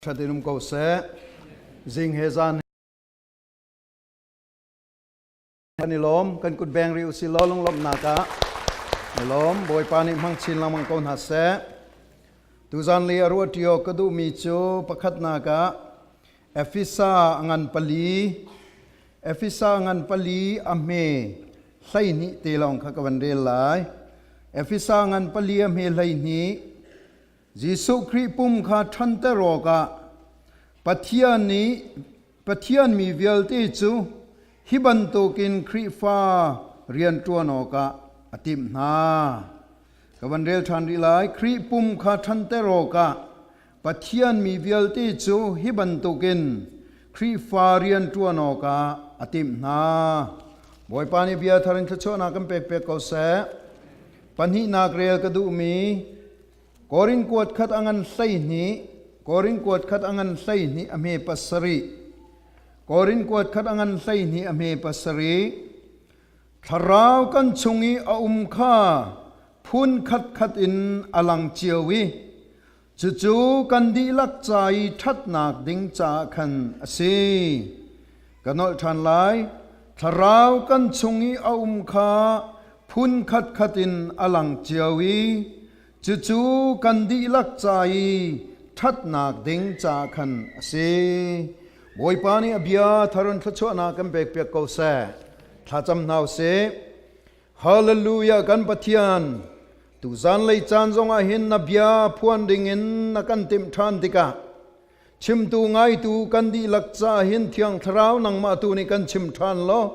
Ṭhat in um ko seh. Zing he zan kan i lawm. Kan kut beng rih usih law lunglawmhnak ah i lawm. Bawipa nih hmang chin lengmang ko hna seh. Tuzan li a ruah ṭio ka duhmi cu pakhatnak ah Efesa ngan pali Efesa ngan pali a hme 12 te lawng kha ka van rel lai. Efesa ngan pali a hme 12. Jesuh Khrih pum kha ṭhanter awkah Pathian nih Pathian mi vialte cu hi bantukin Khrihfa rianṭuan awkah a timh hna. Ka van rel ṭhan rih lai. Khrih pum kha ṭhanter awkah Pathian mi vialte cu hi bantukin Khrihfa rianṭuan awkah a timh hna. Bawipa nih bia thar in thluachuahnak kan pek pek ko seh. Pahnihnak rel ka duhmi Korin kuat khat a ngan 12, Korin kuat khat a ngan 12 a hme pasarih. Korin kuat khat a ngan 12 a hme pasarih. Thlarau kan chung i a um kha phun khatkhat in a lang cio i cucu kan dihlak ca i ṭhatnak ding caah khan a si. Ka nolh ṭhan lai. Thlarau kan chung i a um kha phun khatkhat in a lang cio i cucu kan dihlak ca i ṭhatnak ding caah khan a si. Bawipa nih a bia thar in thluachuahnak kan pekpiak ko seh. Thlacam hna usih. Hallelujah kan Pathian tuzan lei caan zongah hin na bia phuan dingin na kan timh ṭhan tikah Chimtu ngaitu kan dihlak ca hin Thiang Thlarau nangmah tu nih kan chim ṭhan law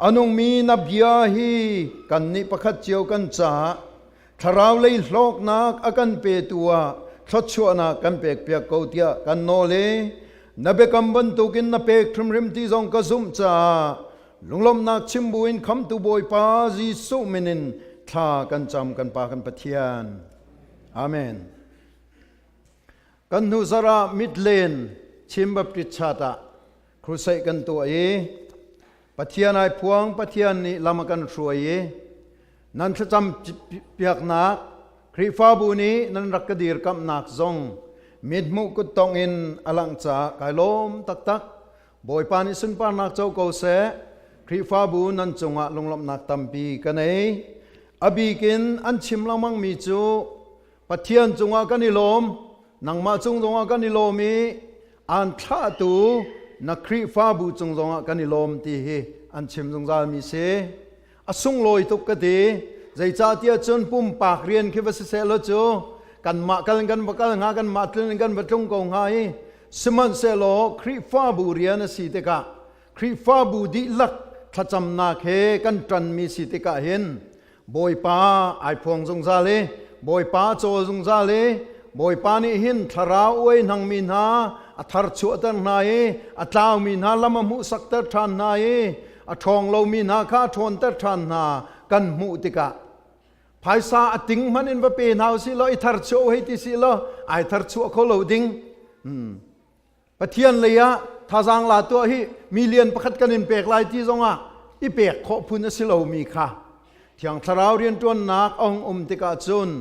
a nungmi na bia hi kannih pakhat cio kan caah thlarau lei hlawknak a kan petu ah thluachuahnak kan pekpiak ko tiah kan nawl i na biakam bantukin na pek hrimhrim ti zong ka zumh caah lunglawmhnak chim buin khamtu Bawipa Jesuh min in thla kan cam kan Pa kan Pathian. Amen. Kan hnu zarh ah Midland Chin Baptist Church ah crusade kan tuah i Pathian ai phuang Pathian nih lam a kan hruai i nan thlacam piaknak Khrihfabu nih nan rak ka dirkamhnak zong mithmuh kuttong in a langh caah kai lawm taktak. Bawipa nih sunparnak co ko seh. Khrihfabu nan cungah lunglawmhnak tampi ka nei. A bik in an chim lengmangmi cu Pathian cungah kan i lawm, nangmah cung zongah kan i lawm i aan thlahtu na Khrihfabu cung zongah kan i lawm ti hi an chim zungzalmi si. A sunglawi tuk ka ti. Zeicahtiah cun pumpak rian khi va si seh law cu kanmah kal in kan va kal hnga, kanmah tlun in kan va tlung ko hnga i sihmanhsehlaw Khrihfabu rian a si tikah Khrihfabu dihlak thlacamnak he kan ṭanmi si tikah hin Bawipa ai phuang zungzal i Bawipa cawl zungzal i Bawipa nih hin thlarau uai hnangmi hna a tharchuahter hna i a tlaumi hna lam a hmuhsakter ṭhan hna i a ṭhawng lomi hna kha a ṭhawnter ṭhan hna kan hmuh tikah phaisa a ting hmanh in va pe hna usih law i tharchuah hei ti sih law ai tharchuah kho lo ding. Pathian lei ah thazaang la tuah hi million pakhat kan in pek lai ti zongah i pek khawh phun a si lomi kha Thiang Thlarau rianṭuannak a hung um tikah cun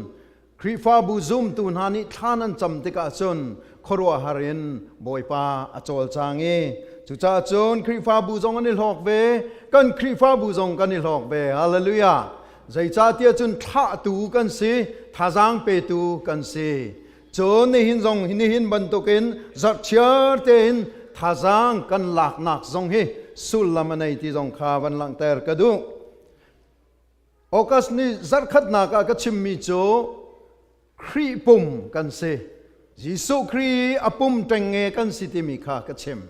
Khrihfabu zumtu hna nih thla nan cam tikah cun khuaruahhar in Bawipa a cawlcang i cucaah cun Khrihfabu zong an i hlawk ve, kan Khrihfabu zong kan i hlawk ve. Hallelujah! Zeicahtiah cun thlahtu kan si, thazaang petu kan si. Cun nihin zong nihin bantukin zarhchiar tein thazaang kan laknak zong hi sullam a nei ti zong kha van langhter ka duh. August ni zarhkhatnak ah ka chimmi cu Khrih pum kan si. Jesuh Khrih a pum ṭengnge kan si timi kha ka chim.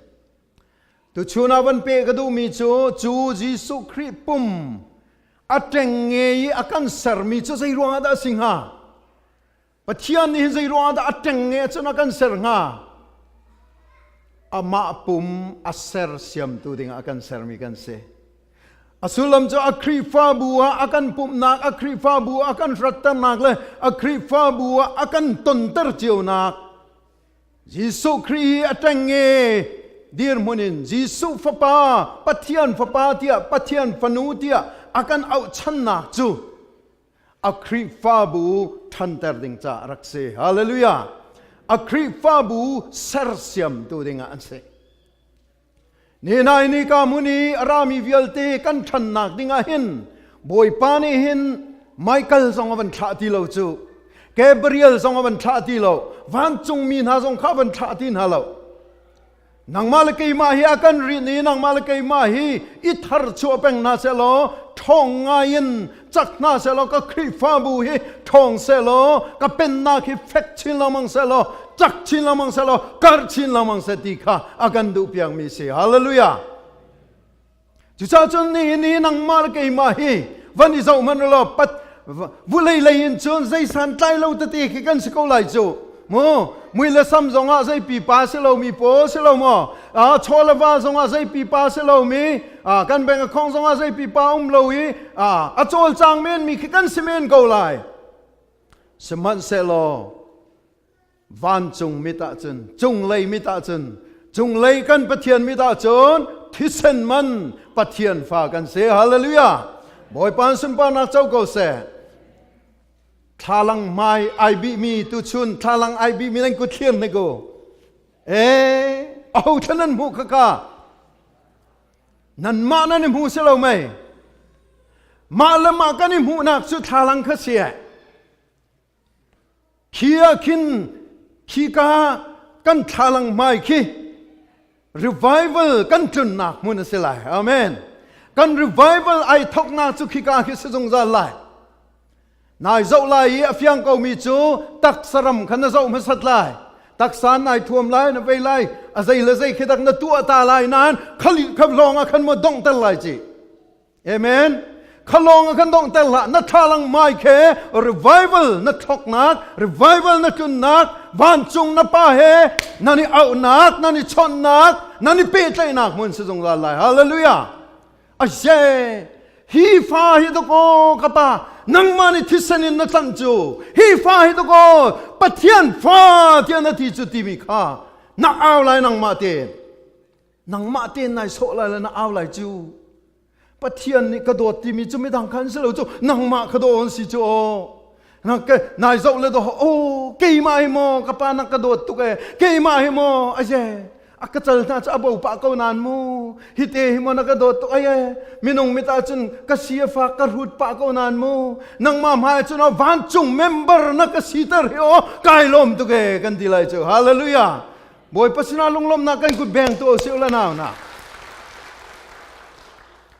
Tuchun ah van pe ka duhmi cu cu Jesuh Khrih pum a ṭengnge i a kan sermi cu zei ruangah dah a si hnga? Pathian nih hin zei ruangah dah a ṭengnge cun a kan ser hnga? Amah pum a sersiamtu dingah a kan sermi kan si. A sullam cu a Khrihfabu ah a kan pumhnak, a Khrihfabu ah a kan hratternak le a Khrihfabu ah a kan tonter cionak Jesuh Khrih hi a ṭengnge dirhmun in Jesuh Fapa, Pathian Fapa tiah Pathian Fanu tiah a kan auhchannak cu a Khrihfabu ṭhanter ding caah a rak si. Hallelujah! A Khrihfabu sersiamtu dingah an si. Ni nai ni ka hmun i a rami vialte kan ṭhannak dingah hin Bawipa nih hin Michael zong a van thlah ti lo cu. Gabriel zong a van thlah ti lo. Vancungmi hna zong kha a van thlah ti hna lo. Nangmah le keimah hi a kan rinh i nangmah le keimah hi i thar chuah peng hna seh law ṭhawng ngai in cak hna seh law ka Khrihfabu hi ṭhawng seh law ka pennak hi fek chin lengmang seh law cak chin lengmang seh law karh chin lengmang seh ti kha a kan duh piakmi si. Hallelujah! Cucaah cun nihin i nangmah le keimah hi van i zoh hmanh law pat vulei lei in cun zei santlai lo tete khi kan si ko lai cu mu mui le sam zongah zei pipa si lomi pawl si lo maw chaw le va zongah zei pipa si lomi kan bank account zongah zei pipa um lo i a cawlcang men mi khi kan si men ko lai sihmanhsehlaw vancung mit ahcun cunglei mit ahcun cunglei kan Pathian mit ahcun thisen man Pathian fa kan si hallelujah Bawipa sunparnak co ko seh thlalang hmai ai bihmi tuchun thlalang ai bihmi nan kut thlir ne ko eh aho thlan nan hmuh khaka nanmah nan i hmu si lo mei mah le mah kan i hmuhnak cu thlalang kha si eh Khi ah khin khika kan thlalang hmai khi revival kan tlunnak hmun a si lai. Amen. Kan revival ai thoknak cu khika khi si zungzal lai. Nai zoh lai i a fiang komi cu taksaram kha na zoh hmasat lai. Taksa nai thuam lai, na vei lai, a zei le zei khi dak na tuah ta lai nain khali khap lawng ah khan maw donghter lai ci. Amen. Khalong a kan donghter hlah na thlalang mai khe revival na thoknak revival na tlunnak vancung na pa he nan i auhnak nan i chawnhnak nan i pehtlaihnak hmun si zungzal lai hallelujah ashe hi fa hi dakaw ka pa nangmah nih thisen in na tlanh cu hi fa hi dakaw pathian fa tiah na ti cu timi kha na au lai nangmah tein nangmah tein nai sawh lai le na au lai cu Pathian nih ka dawt timi cu midang khan si lo cu nangmah ka daw an si cu aw nai zoh le daw oh keimah hi maw ka pa na ka dawt tuk e keimah hi maw aye a ka cal hna cu a bo pah ko nan mu hi te hi maw na ka dawt tuk aye minung mit ah cun ka si a fak ka hrut pah ko nan mu nangmah hmai cun vancung member na ka siter hi aw kai lawm tuk e kan ti lai cu hallelujah Bawipa sinah lunglawmhnak kan kut beng tu si ula nau na.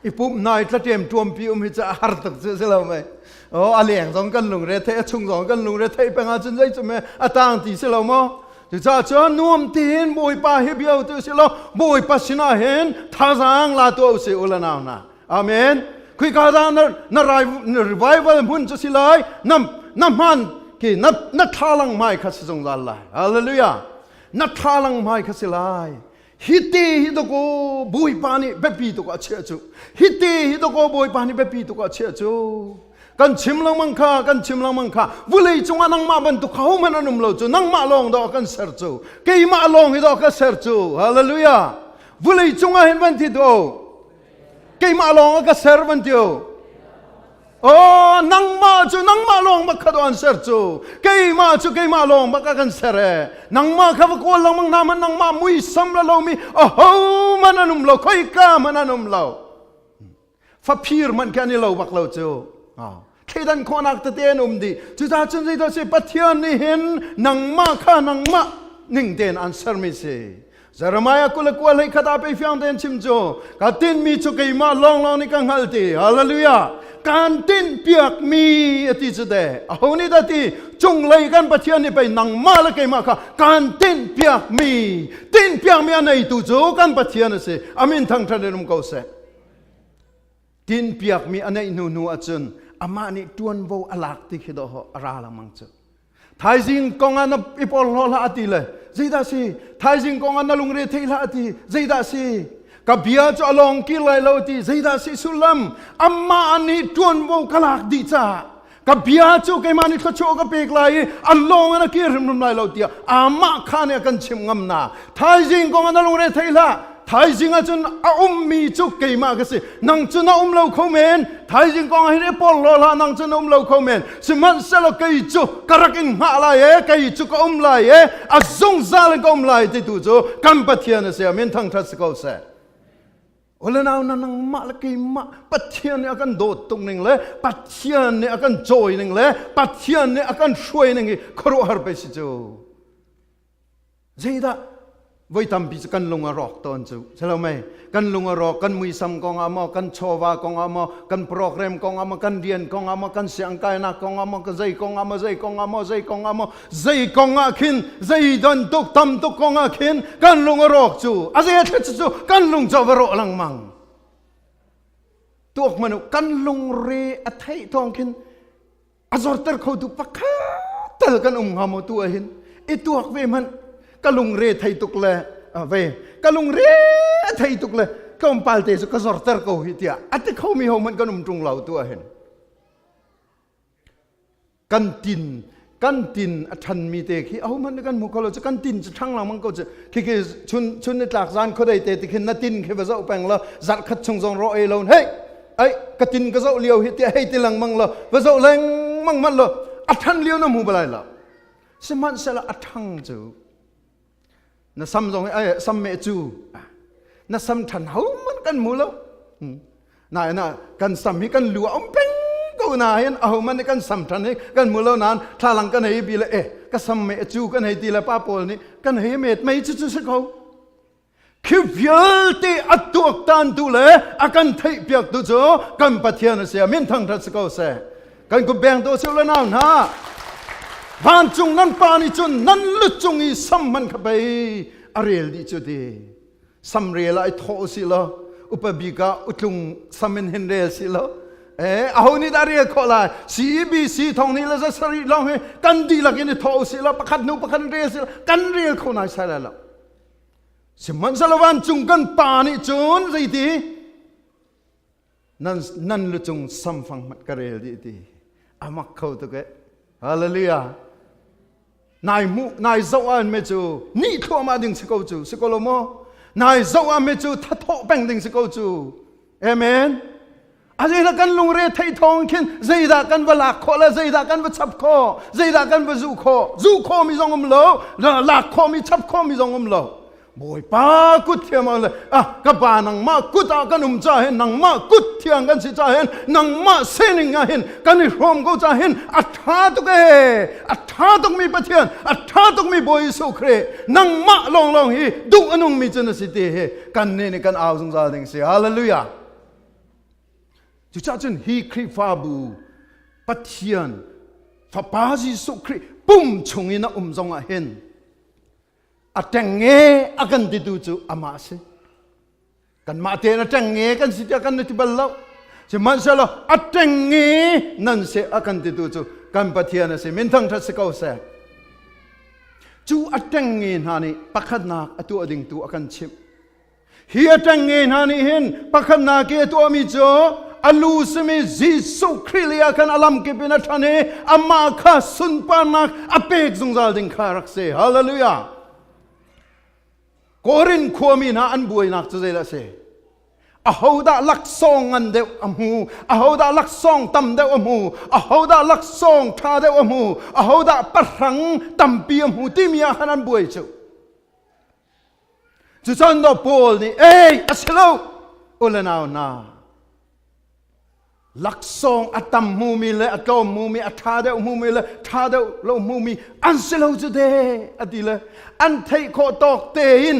I pumh nai tlaṭem ṭuampi um hi cu a har tuk cu si lo mei. Oh, a leng zong kan lungre thei, a chung zong kan lungre thei peng ahcun zei cu me a tang ti si lo maw? Cucaah cun nuam tiin Bawipa hi bia tu si lo, Bawipa sinah hin thazaang la tuah usih ula nau na. Amen. Khika dah na, na, na revival hmun cu si lai, na, na hman ki na, na thlalang hmai kha si zungzal lai. Hallelujah. Na thlalang hmai kha si lai. Hi te hi dakaw Bawipa nih biapi tuk ah chiah cu. Hi te hi dakaw Bawipa nih biapi tuk ah chiah cu. Kan chim lengmang kha, kan chim lengmang kha. Vulei cungah nangmah bantuk hohmanh an um lo cu. Nangmah lawng dawh kan ser cu. Keimah lawng hi dawh ka ser cu. Hallelujah. Vulei cungah hin van ti do. Keimah lawng a ka ser van ti Oh, nangmah cu nangmah lawng bak kha an ser cu. Keimah cu keimah lawng bak a kan ser e. Nangmah kha va kawl lengmang hna man nangmah muisam la lomi aho man an um lo, khoika man an um lo. Faphir man khi an i lo bak lo cu. Thleidan khawhnak tete an um dih. Cucaah cun zeidah si Pathian nih hin nangmah kha nangmah ning tein an sermi si. Jeremiah 29 hlei khat ah pei fiang tein chim cu ka tinhmi cu keimah lawnglawng nih ka hngalh ti hallelujah kan tinh piakmi a ti cu te aho nih dah ti cunglei kan Pathian nih pei nangmah le keimah kha kan tinh piakmi tinh piakmi a neitu cu kan Pathian a si amin thangṭhat in um ko seh tinpiakmi a neih hnu hnu ahcun amah nih ṭuanvo a lak ti khi dawh a ra lengmang cu thaizing kong ah na i porhlaw hlah a ti le zeidah si thaizing kong ah na lungre thei hlah a ti zeidah si ka bia cu a lawng kir lai lo ti zeidah si sullam amah nih ṭuanvo ka lak dih caah ka bia cu keimah nih thluachuah ka pek lai i a lawng in a kir hrimhrim lai lo tiah amah kha nih a kan chimh ngam na thaizing kong ah na lungre thei hlah. Thaizing ah cun a ummi cu keimah ka si. Nang cu na um lo kho men. Thaizing kong ah hin i porhlaw hlah nang cu na um lo kho men. Sihmanhsehlaw kei cu ka rak in hngah lai e, kei cu ka um lai e, a zungzal in ka um lai titu cu kan Pathian a si. Amin thangṭhat si ko seh. Ole nau na nangmah le keimah Pathian nih a kan dawt tuk ning le Pathian nih a kan cawi ning le Pathian nih a kan hruai ning hi khuaruahhar pei si cu. Zeidah voi tampi cu kan lung a rawk tawn cu silo mei kan lung a rawk kan muisam kong ah maw kan chawva kong ah maw kan program kong ah maw kan rian kong ah maw kan siangkainak kong ah maw ka zei kong ah maw zei kong ah maw zei kong ah maw zei kong ah khin zei don tuk tam tuk kong ah khin kan lung a rawk cu a zei a cu kan lung cu va rawh lengmang tuak manu kan lungre a theih thawng khin a zorter khotu pakhat tal kan um hnga maw tu ah hin i tuak ve hmanh ka lungre thei tuk le ve ka lungre a thei tuk le tlawmpal te cu ka zorter ko hi tiah a ti khomi ho hmanh kan um ṭung lo tu ah hin kan tin kan tin a ṭhanmi te khi aho hmanh nih kan hmu kho lo cu kan tin cu ṭhang lengmang ko cu khi khi chun chun ni tlak zan khuadei te ti khin na tin khi va zoh peng la zarh khat chung zong ro ei lo hei ai ka tin ka zoh lio hi tiah hei ti lengmang lo va zoh lengmang man lo a ṭhan lio na hmu balai lo sihmanhsehlaw a ṭhang cu na sam zong ai sam meh cu na sam ṭhan ho man kan hmu lo na na kan sam hi kan lu a um peng ko na hin aho man nih kan sam ṭhan hi kan hmu lo nain thlalang kan hei bi le eh ka sam meh cu kan hei ti le pa pawl nih kan hei met mei cu cu si ko Khi vialte a tuaktantu le a kan theihpiaktu cu kan Pathian a si. Min thangṭhat si ko seh. Kan kut beng to sio le nau hna. Vancung nan pa nih cun nan lu cung i sam man kha pei a rel dih cu ti. Sam rel ah i thawh si law upa bik ah utlung sam in hin rel si law eh aho nih dah rel khawh lai CBC thong nih le za sarih lawng hi kan dihlak in i thawh usih law pakhat hnu pakhat rel si kan rel kho nai sai lai lo Sihmanhsehlaw vancung kan Pa nih cun zeiti nan nan lucung samfang hmanh ka rel dih ti amak kho tuk eh hallelujah nai mu nai zoh an me cu ni thluahmah ding si ko cu si ko lo maw nai zoh ah me cu thathawh peng ding si ko cu amen A zeidah kan lungre theih thawng khin zeidah kan va lak khawh le zeidah kan va chap khawh zeidah kan va zuh khawh zuh khawhmi zong um lo lak khawhmi chap khawhmi zong um lo Bawipa kut thiam ah le ah ka pa nangmah kut ah kan um ca hin nangmah kut thiang kan si ca hin nangmah sining ah hin kan i hrawm ko ca hin a ṭha tuk ee a ṭha tukmi Pathian a ṭha tukmi Bawi Jesuh Khrih nangmah lawnglawng hi duh a nungmi cu na si ti hi kan nih nih kan au zungzal ding si hallelujah Cucaah cun hi Khrihfabu Pathian Fapa Jesuh Khrih pum chung in a um zong ah hin a ṭengnge a kan titu cu amah a si. Kanmah tein a ṭengnge kan si tiah kan ti bal lo. Sihmanhsehlaw a ṭengnge nan si a kan titu cu kan Pathian a si. Min thangṭhat si ko seh. Cu a ṭengnge hna nih pakhatnak a tuah ding tu a kan chimh. Hi a ṭengnge hna nih hin pakhatnak i a tuahmi cu a lu simi Jesuh Khrih lei ah khan a lamkip in a ṭhan i amah kha sunparnak a pek zungzal ding kha a rak si. Hallelujah! Korin khuami hna an buainak cu zeidah a si? Ahodah laksawng ngan deuh a hmu? Ahodah laksawng tam deuh a hmu? Ahodah laksawng ṭha deuh a hmu? Ahodah pahrang tampi a hmu timi ah khan an buai cu. Cucun dawh Paul nih, ei, a si lo, u le nau hna, laksawng a tam hmumi le a tlawm hmumi, a ṭha deuh hmumi le ṭha deuh lo hmumi an si lo cu de, a ti le an theih khawh tawk tein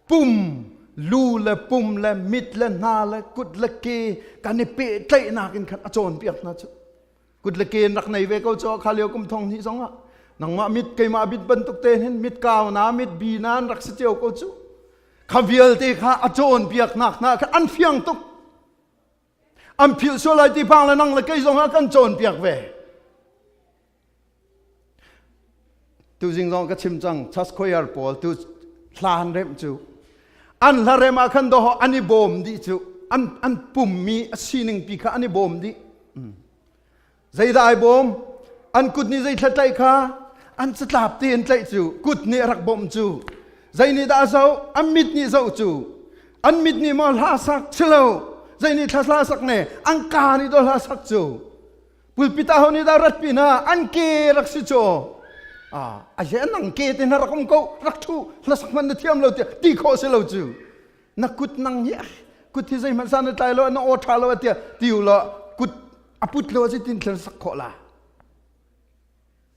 pum lu le pum le mit le hna le kut le ke kan i pehtlaihnak in khan a cawnpiak hna cu. Kut le ke rak nei ve ko cu kha lio kum thong hnih zong ah nangmah mit keimah bit bantuk te hin mit kau na mit bi na an rak si cio ko cu kha vialte kha a cawnpiak nak hna kha an fiang tuk an philh sual lai ti phang le nang le kei zong ah kan cawnpiak ve tuzing zong ka chim cang church choir pawl tu hla an remh cu an hla rem ah khan doh an i bawm dih cu an an pummi a sining pi kha an i bawm dih Zeidah ai bawm? An kut nih zei thla tlaih kha an catlap te in tlaih cu kut nih a rak bawmh cu. Zei nih dah a zoh? An mit nih zoh cu. An mit nih maw hla sak? Si lo. Zei nih thla hla sak ne? An kaa nih daw hla sak cu. Pulpit ah ho nih dah rat pi hna? An ke rak si cu. Ah, a ye nang ke te hna rak um ko, rak thu, hla sak hmanh na thiam lo tiah ti khawh si lo cu. Na kut nang hi kut hi zeihmanh san na tlai lo, na aw ṭha lo tiah ti u law kut a put lo a si tin thlen sak khawh la.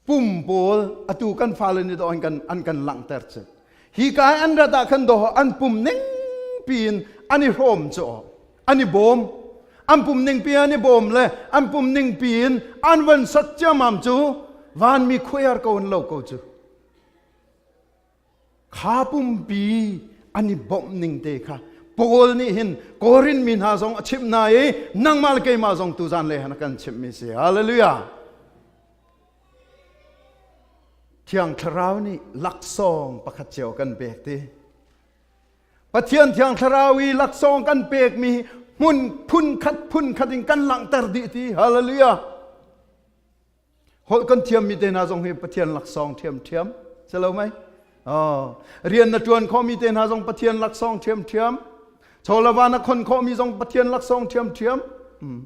Pum pawl atu kan fale nih dawh an an kan langhter cu. Hi ka an rat ah khan dawh an pum ning piin an i hrawm cu an i bawm. An pum ning pi an i bawm le an pum ning piin an van sak ciamam cu vanmi khuaiar ko an lo ko cu. Kha pumpi an i bawmh ning te kha Paul nih hin Korin mi hna zong a chimh hna i nangmah le keimah zong tuzan le han a kan chimhmi si. Hallelujah. Thiang Thlarau nih laksawng pakhat cio kan pek ti. Pathian Thiang Thlarau i laksawng kan pekmi hmun phun khat phun khat in kan langhter dih ti. Hallelujah. Holh kan thiammi te hna zong hi Pathian laksawng ṭhiamṭhiam si lo mei? Oh, rian na ṭuan khawhmi te hna zong Pathian laksawng ṭhiamṭhiam. Chawlava na khon khawhmi zong Pathian laksawng ṭhiamṭhiam. Hmm.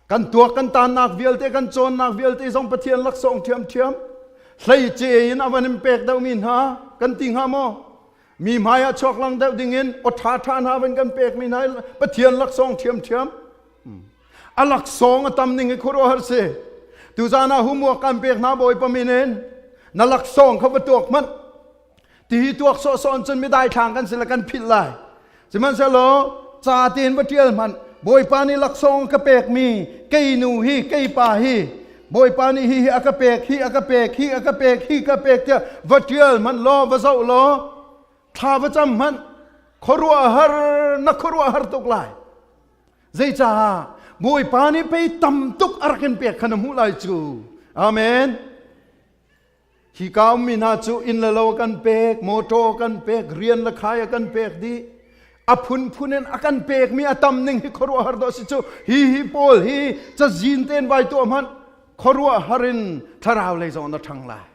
Kan tuak kan tannak vialte kan cawnnak vialte zong Pathian laksawng ṭhiamṭhiam. Hleice in a van in pek deuhmi hna kan ti hnga maw? Mi hmai ah chuak lang deuh dingin aw ṭha ṭha hna van kan pekmi hna Pathian laksawng ṭhiamṭhiam. A laksawng a tam ning hi khuaruahhar si. Tuzan ah homework kan pek hna Bawipa min in na laksawng kha va tuak hmanh. Ti hi tuak sawhsawh in cun midai thlang kan si le kan philh lai. Sihmanhsehlaw ca tein va ṭial hmanh. Bawipa nih laksawng a ka pekmi kei nu hi kei pa hi Bawipa nih hi hi a ka pek hi a ka pek hi a ka pek hi ka pek tiah va ṭial hmanh law va zoh law thla va cam hmanh khuaruahhar na khuaruahhar tuk lai. Zeicah? Bawipa nih pei tam tuk a rak in pek kha na hmuh lai cu. Amen. Hi ka ummi hna cu inn le lo a kan pek, motor a kan pek, rian le khai a kan pek dih. A phunphun in a kan pekmi a tam ning hi khuaruahhar dawh si cu. Hi hi pawl hi cazin tein vai tuah hmanh khuaruahhar in thlarau lei zong na ṭhang lai.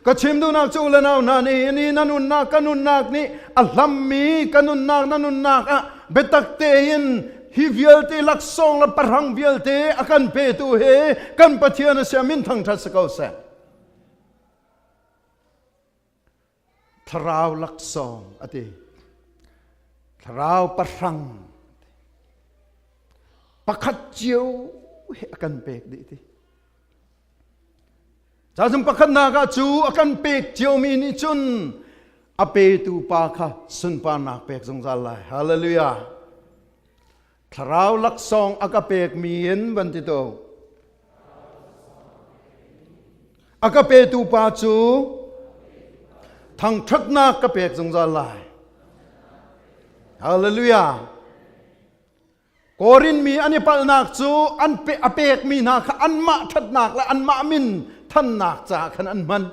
Ka chim duhnak cu le nau hna nih ni na nunnak ka nunnak nih a hlammi ka nunnak na nunnak ah biatak tein hi vialte laksawng le pahrang vialte a kan petu he kan Pathian a si min thangṭhat si ko seh. Thlarau laksawng a ti. Thlarau pahrang pakhat cio he a kan pek dih ti. Cazin pakhatnak ah cu a kan pek ciomi nih cun a petu pa kha sunparnak pek zungzal lai. Hallelujah. Thlarau laksawng a ka pekmi in van ti to. A ka petu pa cu thangṭhatnak ka pek zungzal lai. Hallelujah. Korin mi an i palhnak cu an pe, a pekmi hna kha anmah ṭhatnak le anmah min thannak caah khan an hman.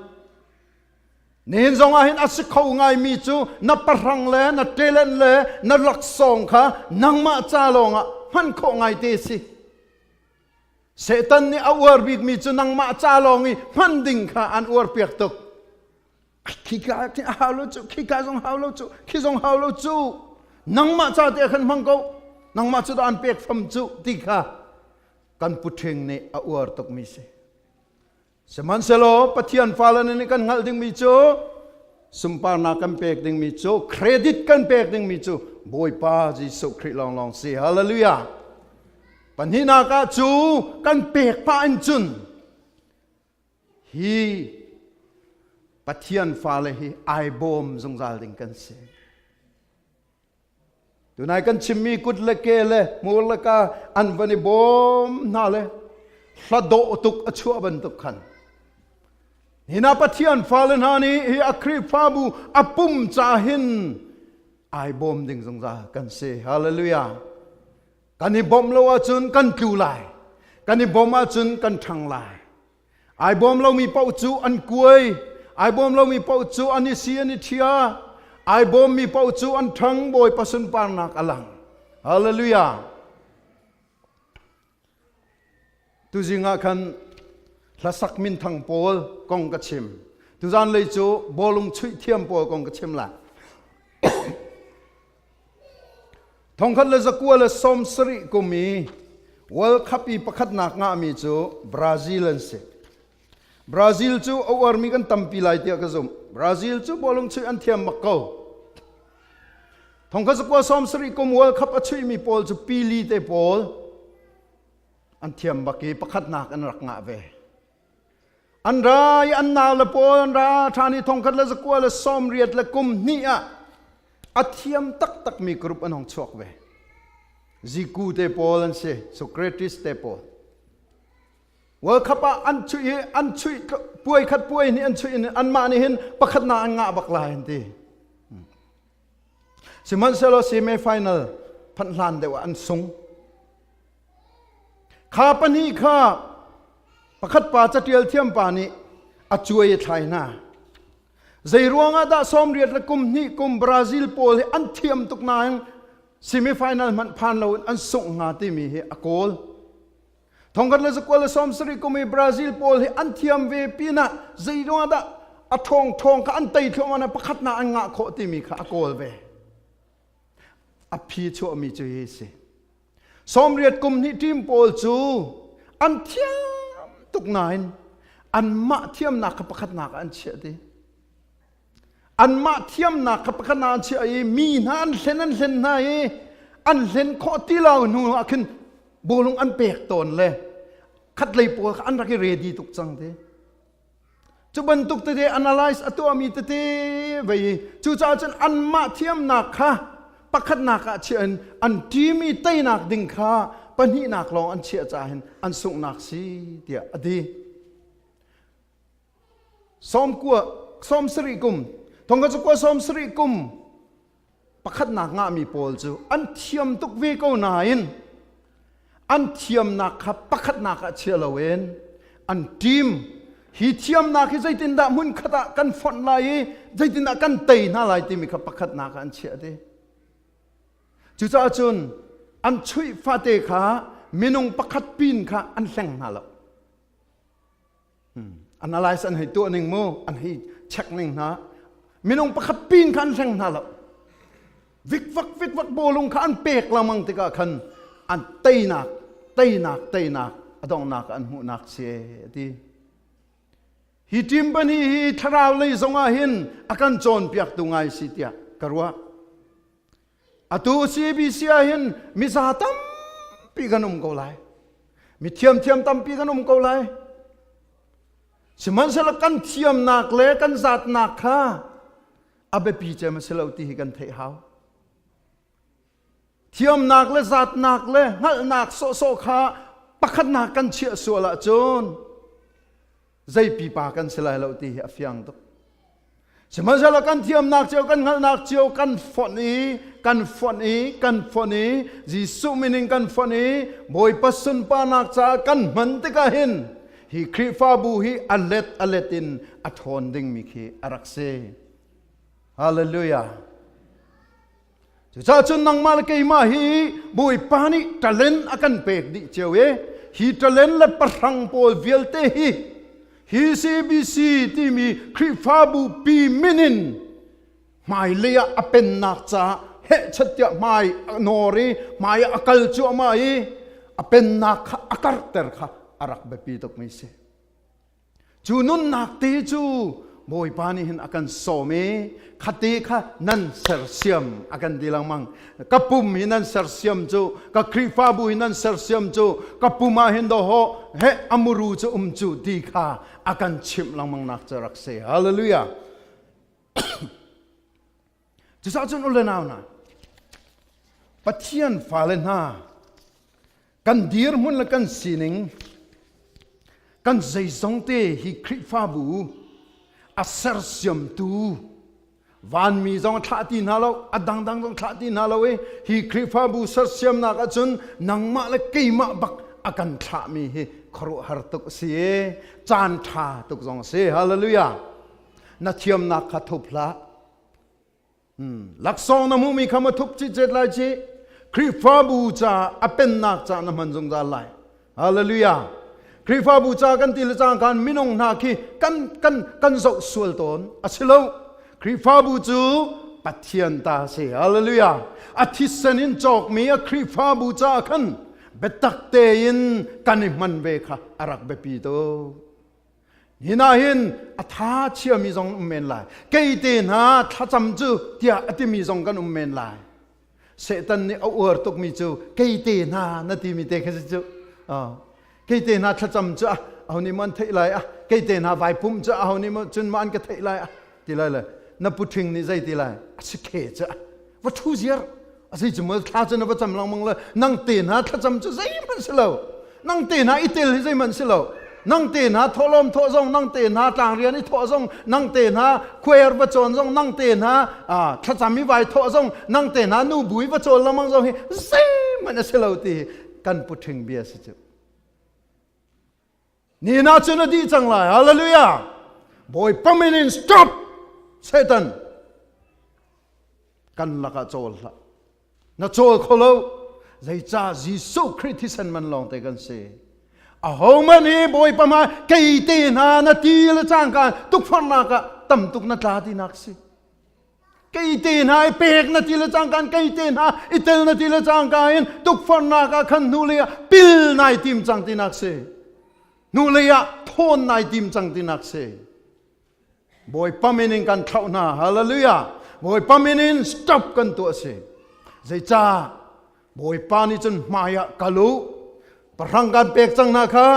Nihin zong ah hin a si kho ngaimi cu na pahrang le na talent le na laksawng kha nangmah ca lawngah hman khawh ngaite si. Satan nih a uar bikmi cu nangmah ca lawng i hman ding kha an uar piak tuk. Khika khi a hau lo cu khika zong hau lo cu khi zong hau lo cu nangmah ca te khan hmang ko nangmah cu dah an pek fam cu ti kha kan puṭhing nih a uar tukmi si sihmanhsehlaw Pathian fale nih kan hngalh dingmi cu sunparnak kan pek dingmi cu credit kan pek dingmi cu Bawipa Jesuh Khrih lawnglawng si hallelujah pahnihnak ah cu kan pek pah in cun Hi Pathian fale hi ai bawm zungzal ding kan si. Tunai kan chimmi kut le ke le hmur le ka an van i bawm hna le hla dawh tuk a chuah bantuk khan. Hina Pathian fale hna nih hi a Khrihfabu a pum ca hin ai bawm ding zungzal kan si. Hallelujah. Kan i bawmh lo ahcun kan tlu lai. Kan i bawmh ahcun kan ṭhang lai. Ai bawm lomi paoh cu an kuai. Ai bawm lomi paoh cu an i si an i ṭhia. Ai bawmmi paoh cu an ṭhang Bawipa sunparnak a lang. Hallelujah. Tuzing ah khan hlasak minthang pawl kong ka chim. Tuzan lei cu bawlung chuih thiam pawl kong ka chim lai. 1970 kum i World Cup i pakhatnak ngahmi cu Brazil an si. Brazil cu a uarmi kan tampi lai tiah ka zumh. Brazil cu bawlung chuih an thiam bak ko. 1970 kum World Cup a chuihmi pawl cu Pili te pawl an thiam bak i pakhatnak an rak ngah ve. An ra i an nau le pawl an ra ṭhan i 1982 ah a thiam taktakmi group an hong chuak ve. Ziku te pawl an si, Socrates te pawl. World Cup ah an chuih i an chuih puai khat puai nih an chuih in anmah nih hin pakhatnak an ngah bak lai an ti. Sihmanhsehlaw semi final phanh hlan deuh ah an sung. Kha pahnih kha pakhat pa catial thiam pa nih a cuai a thlai hna. Zei ruangah dah sawmriat le kum hnih kum Brazil pawl hi an thiam tuk nain semifinal hmanh phan loin an sungh hnga timi hi a kawl. 1927 kum i Brazil pawl hi an thiam ve pinah zei ruangah dah a ṭhawng ṭhawng kha an tei thluahmah pakhatnak an ngah khawh timi kha a kawl ve. A phi chuahmi cu hi si. 80 kum hnih team pawl cu an thiam tuk nain anmah thiamnak kha pakhatnak ah an chiah ti. Anmah thiamnak kha pakhatnak an chiah i mi hna an hlen an hlen hna i an hlen khawh ti lo hnu ah khin bawlung an pek tawn le khatlei pawl kha an rak i ready tuk cang ti. Cu bantuk tete analyze a tuahmi tete vei i cucaah cun anmah thiamnak kha pakhatnak ah chiah in an team i teinak ding kha pahnihnak lawng an chiah caah hin an sunghnak si tiah a ti. Sawmkua 70 kum thongka cu kua 70 kum pakhatnak ngahmi pawl cu an thiam tuk ve ko nain an thiamnak kha pakhatnak ah chia loin an team hi thiamnak hi zeitindah hmunkhat ah kan fonh lai i zeitindah kan tei hna lai timi kha pakhatnak ah an chiah ti. Cucaah cun an chuih fate kha minung pakhat pin kha an hleng hna lo. Analyze an hei tuah ning mu, an hei check ning hna. Minung pakhat pin kha an hleng hna lo. Vikvak vikvak bawlung kha an pek lengmang tikah khan an teinak, teinak, teinak a donghnak an hmuhnak si a ti. Hi team pahnih hi thlarau lei zongah hin a kan cawnpiaktu ngai si tiah ka ruah. Atu CBC ah hin miza tampi kan um ko lai. Mi thiamthiam tampi kan um ko lai. Sihmanhsehlaw kan thiamnak le kan zatnak kha a biapi cem a si lo ti hi kan theih hau. Thiamnak le zatnak le hngalhnak sawhsawh kha pakhatnak kan chiah sual ahcun zei pipa kan si lai lo ti hi a fiang tuk. Sihmanhsehlaw kan thiamnak cio kan hngalhnak cio kan fonh i kan fonh i kan fonh i Jesuh min in kan fonh i Bawipa sunparnak caah kan hman tikah hin hi Khrihfabu hi a let a let in a ṭhawn dingmi khi a rak si. Hallelujah. Cucaah cun nangmah le keimah hi Bawipa nih talent a kan pek dih cio i hi talent le pahrang pawl vialte hi hi CBC timi Khrihfabu pi min in hmailei ah a pennak caah hehchat tiah hmai a nawr i hmai ah a kal cuahmah i a pennak kha a karhter kha a rak biapi tukmi si. Cu nunnak te cu Bawipa nih hin a kan sawm i khate kha nan sersiam a kan ti lengmang. Ka pum hi nan sersiam cu, ka Khrihfabu hi nan sersiam cu, ka pum ah hin dawhawh he amuru cu um cu ti kha a kan chimh lengmang nak cu rak si. Hallelujah. Cucaah cun u le nau hna, Pathian fale hna kan dirhmun le kan sining kan zeizong te hi Khrihfabu a sersiamtu vanmi zong a thlah ti hna lo a dangdang zong thlah ti hna lo i hi Khrihfabu sersiamnak ahcun nangmah le keimah bak a kan thlahmi hi khuaruahhar tuk a si i caan ṭha tuk zong a si hallelujah na thiamnak kha thup hlah Laksawng na hmuhmi kha ma thup citcet lai ci. Khrihfabu ca a pennak ca na hman zungzal lai. Hallelujah. Khrihfabu ca kan ti le cang kan minung hna khi kan kan kan zoh sual tawn. A si lo. Khrihfabu cu Pathian ta si. Hallelujah. A thisen in cawkmi a Khrihfabu ca khan biatak tein kan i hman ve kha a rak biapi tuk. Hi na hin a tha chiami zong um men lai. Kei te hna thlacam cu tiah a timi zong kan um men lai. Satan nih a uar tukmi cu kei te hna na timi te kha si cu. Kei te hna thlacam cu aho nih maw an theih lai ah kei te hna vai pumh cu aho nih maw cun maw an ka theih lai ah ti lai le na puṭhing nih zei ti lai a si khe cu va ṭhu ziar a si cu maw thla cu na va cam lengmang le nang te hna thlacam cu zeihmanh si lo nang te hna i tel hi zeihmanh si lo nang te hna thawhlawm thawh zong nang te hna tlangrian i thawh zong nang te hna khuair va cawn zong nang te hna thlacam i vai thawh zong nang te hna nu bui va cawl lengmang zong hi zeihmanh a si lo ti kan puṭhing bia si cu ni na cun a dih cang lai hallelujah Bawipa min in stop Satan kan lakah cawl hlah na cawl kho lo zeicah Jesuh Khrih thisen man lawng te kan si ahohmanh hi Bawipa hmai kei te hna na ti le cangka tukforhnak ah tam tuk na tla tinak si kei te hna i pek na ti le cangka kei te hna i tel na ti le cangka in tukforhnak ah khan hnulei ah pil nai tim cang tinak si hnulei ah thawn nai tim cang tinak si Bawipa min in kan thlauh hna. Hallelujah. Bawipa min in stop kan tuah si. Zeicah Bawipa nih cun hmai ah kal u. Pahrang kan pek cang hna kha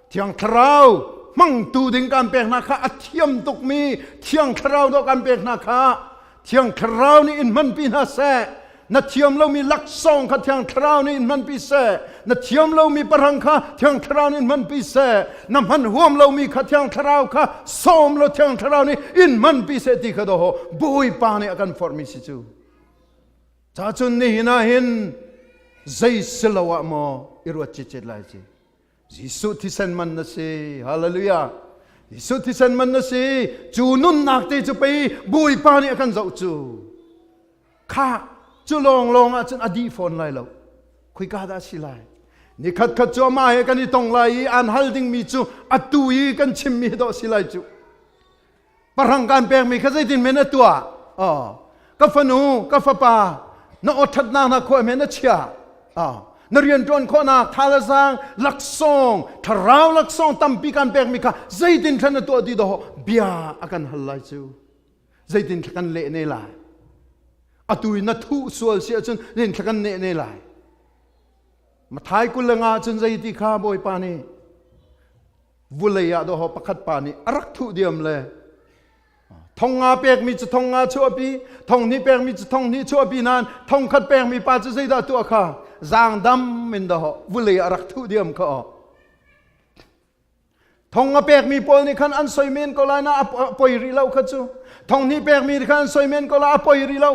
Thiang Thlarau hmangtu ding kan pek hna kha a thiam tukmi Thiang Thlarau dawh kan pek hna kha Thiang Thlarau nih in hmanpi hna seh. Na thiam lomi laksawng kha Thiang Thlarau nih in hmanpi seh. Na thiam lomi pahrang kha Thiang Thlarau nih in hmanpi seh. Na hman huam lomi kha Thiang Thlarau kha sawm law Thiang Thlarau nih in hmanpi seh ti kha daw Bawipa nih a kan forhmi si cu. Ca cun nihin ah hin zei si lo ah maw i ruat citcet lai ci. Jesuh thisen man na si. Hallelujah. Jesuh thisen man na si. Cu nunnak te cu pei Bawipa nih a kan zoh cu. Kha cu lawng lawng ah cun a dih fawn lai lo. Khoika dah si lai? Nikhat khat cu amah he kan i tong lai i an hal dingmi cu atu i kan chimmi hi dawh si lai cu. Pahrang kan pekmi kha zeitin men a tuah? Oh, ka fanu, ka fapa, na aw ṭhatnak na khuah men a chia. Oh, na rianṭuan khawhnak thalazang laksawng, thlarau laksawng tampi kan pekmi kha zeitin thlan na tuah ti dawh bia a kan hal lai cu. Zeitin thla kan leh ne lai? Atu i na thuh sual si ahcun zeitin thla kan neh ne lai? Mathai 25 cun zeiti kha Bawipa nih vulei ah dawh pakhat pa nih a rak thuh diam le thong nga pekmi cu thong nga chuahpi thong hnih pekmi cu thong hnih chuahpi nain thong khat pekmi pa cu zeidah tuah kha zaangdam in dawh vulei ah a rak thuh diam kha aw thong a pekmi pawl nih khan an soi men ko lai na a poi rih lo kha cu thong hnih pekmi nih khan an soi men ko lai a poi rih lo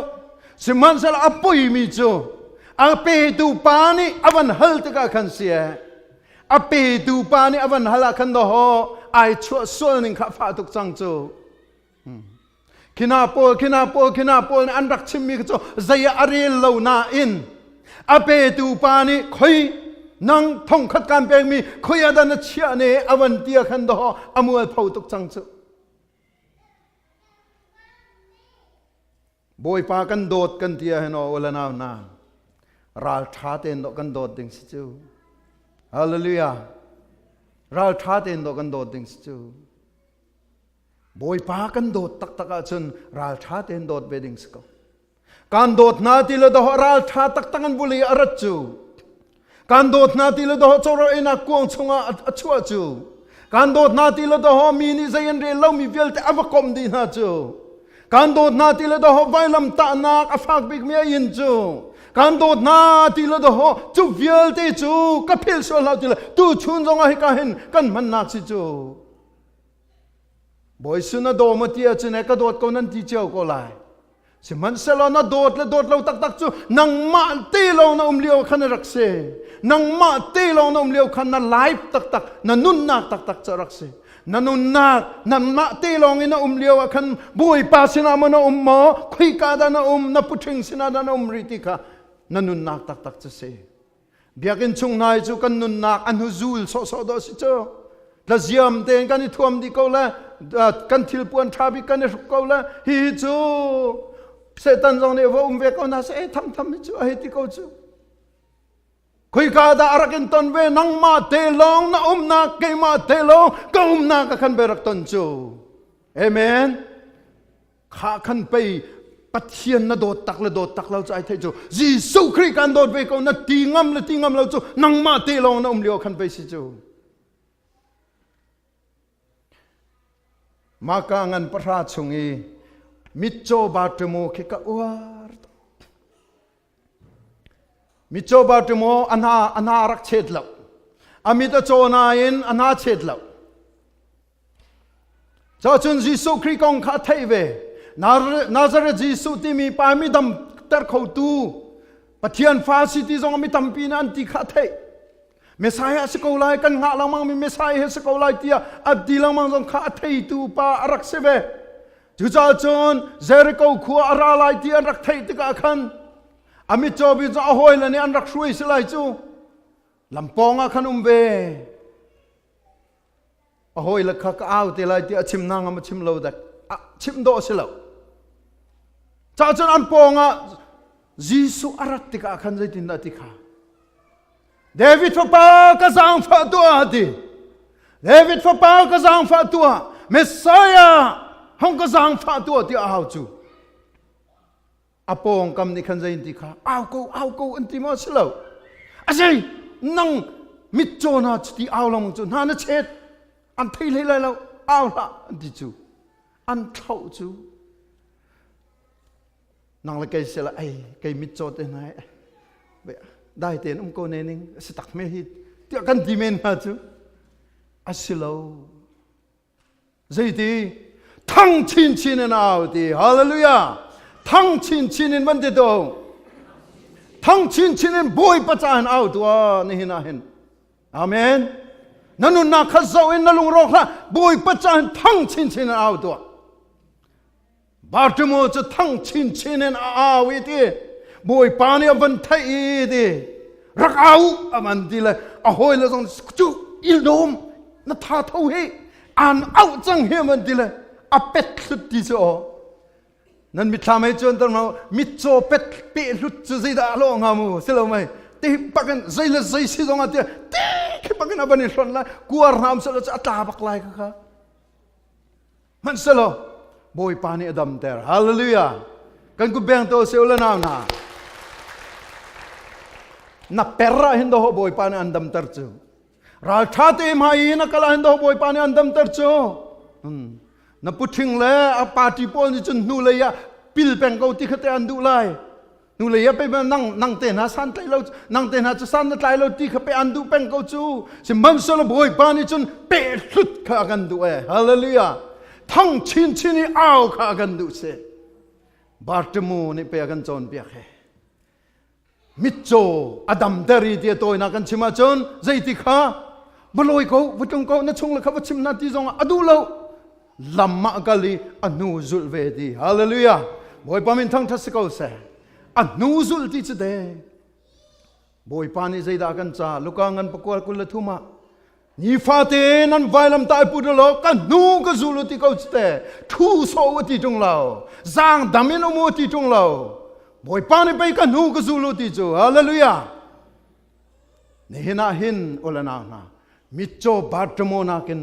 sihmanhsehlaw a poimi cu a petu pa nih a van hal tikah khan si a petu pa nih a van hal ah khan dawhaw ai chuah sual ning kha fah tuk cang cu khina pawl khina pawl khina pawl nih an rak chimmi kha cu zei ah a rel lo nain a petu pa nih khoi nang thongkhat kan pekmi khoi ah dah na chiah ne a van ti ah khan dawhaw a mual pho tuk cang cu Bawipa kan dawt kan ti ah hin aw le nau hna ral ṭha tein dawh kan dawt ding si cu. Hallelujah. Ral ṭha tein dawh kan dawt ding si cu. Bawipa kan dawt taktak ahcun ral ṭha tein dawt ve ding si ko. Kan dawt hna ti le dawh ral ṭha taktak an vuli a rat cu. Kan dawt hna ti le dawh coro einak kuang chungah a chuah cu. Kan dawt hna ti le dawh mi nih zei an rel lomi vialte a va komh dih hna cu. Kan dawt hna ti le dawh vailam tahnak a fak bikmi a in cu. Kan dawt hna ti le dawh cu vialte cu ka philh sual hlah ti le tu chun zongah hika hin kan hmannak si cu. Bawi sun a daw maw ti ahcun ka dawt ko nan ti cio ko lai. Sihmanhsehlaw na dawt le dawt lo taktak cu nangmah te lawng na um lio khan a rak si. Nangmah te lawng na um lio khan na life taktak, na nunnak taktak cu a rak si. Na nunnak, nangmah te lawng in na um lio ah khan Bawipa sinah maw na um maw, khoika dah na um, na puṭhing sinah dah na um rih ti kha na nunnak taktak cu si. Biakinn chung hna hi cu kan nunnak an hnuzul sawhsawh dawh si cu. Tlaziam tein kan i thuam dih ko le kan thilpuan ṭha bik kan i hruk ko le hihi cu Satan zong nih va um ve ko hna seh eh tham tham hi cu a hei ti ko cu. Khoika dah a rak in ton ve nangmah te lawng na umnak keimah te lawng ka umnak ka khan be rak ton cu. Amen. Kha khan pei Pathian na dawt tak le dawt tak lo cu ai theih cu Jesuh Khrih kan dawt ve ko na ti ngam le ti ngam lo cu nangmah te lawng na um lio khan pei si cu. Maka ngan pahra chung i mitcaw Bartimaw khi ka uar tuk. Mitcaw Bartimaw a hna a hna rak chet lo. A mit a caw nain a hna chet lo. Cun Jesuh Khrih kong kha a theih ve. Nazareth Jesuh timi pa mi damter khotu Pathian fa si ti zong mi tampi nih an ti kha a theih. Messiah si ko lai kan ngah lengmang mi Messiah hi si ko lai tiah a ti lengmang zong kha a theitu pa a rak si ve. Cucaah cun Jericho khua a ra lai ti an rak theih tikah khan a mitcaw bik cu a hawile nih an rak hruai si lai cu. Lampawng ah khan um ve. A hawile kha ka au te lai tiah a chim hna ngam a chim lo dek. Chim dawh a si lo. Cah cun an pawng ah Jesuh a rat tikah khan zeitindah ti kha David fapa ka zaangfah tuah ti. David fapa ka zaangfah tuah. Messiah hong ka zaangfah tuah tiah a hau cu. A pawngkam nih khan zei an ti kha au ko au ko an ti maw si lo. A zei nang mitcaw hna cuti au lengmang cu hna na chet an thei hlei lai lo au hlah an ti cu an thlauh cu nang le kei sila ei kei mitcaw te hna dai tein um ko ne ning a si tak me hi tiah kan ti men hna cu a si lo Zeiti? Thang chinchin in au ti. Hallelujah. Thang chinchin in van ti to. Thang chinchin in Bawipa ca in au tuah nihin ah hin. Amen. Na nunnak kha zoh in na lungrawk hlah. Bawipa ca in thang chinchin in au tuah. Bartimaeus cu thang chinchin in a au i ti Bawipa nih a van theih i ti rak au a van ti le a hawile zong cu ildawm na tha tho hi an auh cang hi a van ti le a pet hlut ti cu aw nan mitthlam hei cuan ter ma mitcaw pet pe hlut cu zeidah a lawh hnga mu si lo mei ti bakin zei le zei si zong ah ti ti khi bakin a van i hlonh lai kuar hna um seh cu a tla bak lai kha kha Hmanhsehlaw Bawipa nih a damter. Hallelujah. Kan kut beng to se ula nau hna. Na per ah hin doho Bawipa nih an damter cu. Ralṭha te hmai i na kal ah hin doho Bawipa nih an damter cu. Hmm. Na puṭhing le a party pawl nih cun hnu lei ah pil peng ko ti kha te an duh lai. Hnulei ah pei nang nang te hna san tlai lo nang te hna cu san na tlai lo ti kha pe an duh peng ko cu sihmanhsehlaw Bawipa nih cun pe hlut kha a kan duh e hallelujah thang chinchin i au kha a kan duh si Bartimu nih pe a kan cawnpiak he mitcaw a damter i ti a tawinak kan chim ahcun zeiti kha va lawi ko va tlung ko na chung le kha va chim na ti zong ah a duh lo lam ah kal i a hnu zulh ve ti hallelujah bawipa min thangthat si ko seh a hnu zulh ti cu de bawipa nih zeidah kan ca luka ngan pakual 23 ah nifate nan vailam tai put lo ka hnu ka zul ti ko te thu so ti tung lo zang dam in um ti tung lo bawipa nih pei ka hnu ka zul ti cu hallelujah Nihin ah hin ulanau hna mitcaw Bartamo nakin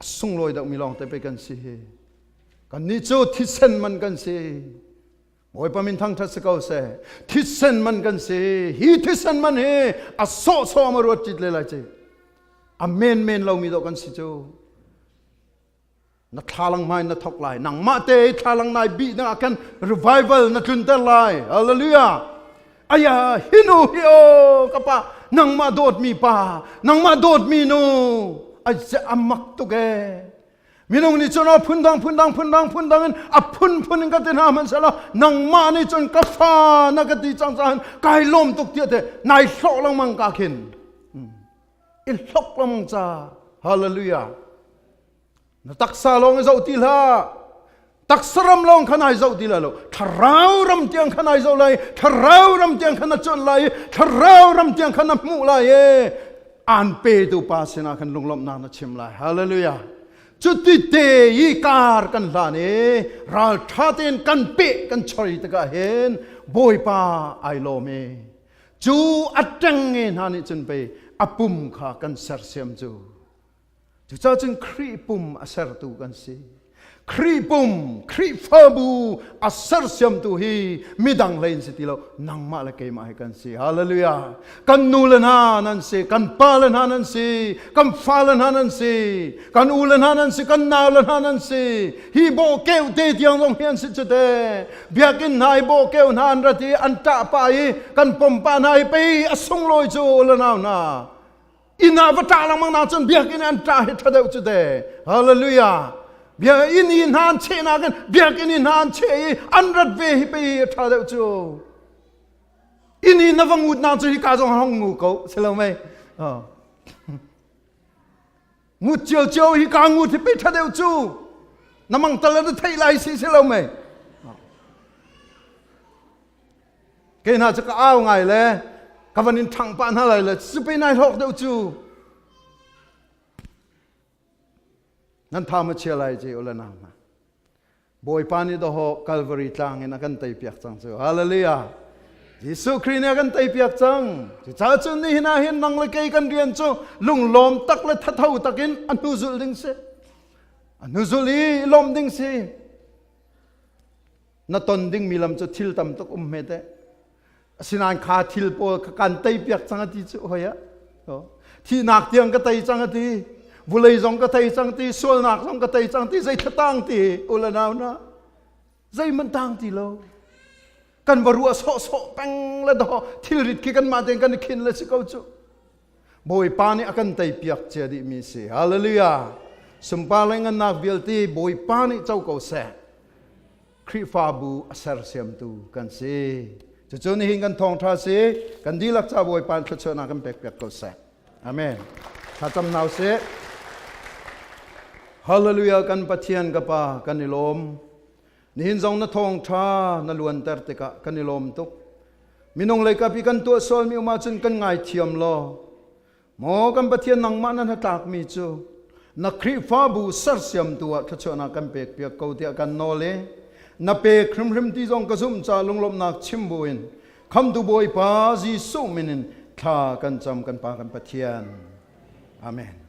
a sunglawi deuhmi lawng te pei kan si hi. Kannih cu thisen man kan si. Bawipa min thangṭhat si ko seh. Thisen man kan si. Hi thisen man hi a sawhsawh ma ruat cit le lai ci. A men men lomi dawh kan si cu. Na thlalang hmai na thok lai. Nangmah te thlalang nai bih na ah khan revival na tlunter lai. Hallelujah. Aya hinu hi o ka pa nangmah dawtmi pa nangmah dawtmi nu ai amak tuk e minung nih cun phundang phundang phundang phundang in a phunphun in ka ti hna hmanhsehlaw nangmah nih cun ka fa na ka ti cang caah kai lawm tuk tiah te nai hlawh lengmang ka khin i hlok lengmang ca hallelujah Na taksa lawng i zoh ti hlah. Taksa ram lawng khan ai zoh ti lai lo. Thlarau ram tiang khan ai zoh lai. Thlarau ram tiang khan a cuanh lai. Thlarau ram tiang khan a hmuh lai e. An petu pa sinah khan lunglawmhnak na chim lai. Hallelujah. Cuti te i kar kan hlan i ralṭha tein kan peh kan choi tikah hin Bawipa ai lawm i cu a ṭengnge hna nih cun pei a pum kha kan sersiam cu. Cucaah cun Khrih pum a sertu kan si. Khrih pum, Khrihfabu a sersiamtu hi midang hlei in si ti lo, nangmah le keimah hi kan si. Hallelujah. Kan nu le hna nan si, kan pa le hna nan si, kan fa le hna nan si, kan u le hna nan si, kan nau le hna nan si. Hi bawh keuh te tiang zong hi an si cu te. Biakinn hna i bawh keuh hna an rat i an ṭah pah i kan pom pah hna hi pei a sunglawi cu u le nau hna. Inn ah va ṭah lengmang na cun biakinn an ṭah hi ṭha deuh cu te. Hallelujah. Biakinn i hna an cheh nakin biakinn i hna an cheh i an rat ve hi pei a ṭha deuh cu. Inn i na va ngut na cu hika zong hong ngu ko si lo mei. Ngut cio cio hika ngut hi pei ṭha deuh cu. Na mang tal na theih lai si si lo mei. Kei hna cu ka au ngai le ka van in ṭhangh pah hna lai le cu pe nai hlawk deuh cu. Nan tha ma chia lai ce ula nang hna. Bawipa nih dawhawh Calvary tlang in a kan tei piak cang cu. Hallelujah. Jesuh Khrih nih a kan tei piak cang. Cucaah cun nihin ah hin nang le kei kan rian cu lunglawm tak le thatho takin a hnu zulh ding si. A hnu zulh i lawm ding si. Na ton dingmi lam cu thil tam tuk um hme teh. Asinain kha thil pawl kha kan tei piak cang a ti cu hoi ah. Thihnak tiang ka tei cang a ti. Vulei zong ka tei cang ti, sualnak zong ka tei cang ti, zei tang ti ula nau na. Zeihmanh tang ti lo. Kan va ruah sawhsawh peng le do thilrit khi kanmah tein kan i khin le si ko cu. Bawipa nih a kan tei piak cia dihmi si. Hallelujah. Sunpar le ngannak vialte Bawipa nih co ko seh. Khrihfabu a sersiamtu kan si. Cucu nihin kan thawngṭha si. Kan dihlak ca Bawipa thluachuahnak kan pek piak ko seh. Amen. Thlacam nau sih. Hallelujah kan Pathian ka Pa kan i lawm. Nihin zong na thawngṭha na luanter tikah kan i lawm tuk. Minung leikap i kan tuah sualmi um ahcun kan ngaithiam law Maw kan Pathian nangmah na hnatlakmi cu na Khrihfabu sersiamtu ah thluachuahnak kan pekpiak ko tiah kan nawl i na pek hrimhrim ti zong ka zumh caah lunglawmhnak chim buin Khamtu Bawipa Jesuh min in thla kan cam kan Pa kan Pathian. Amen.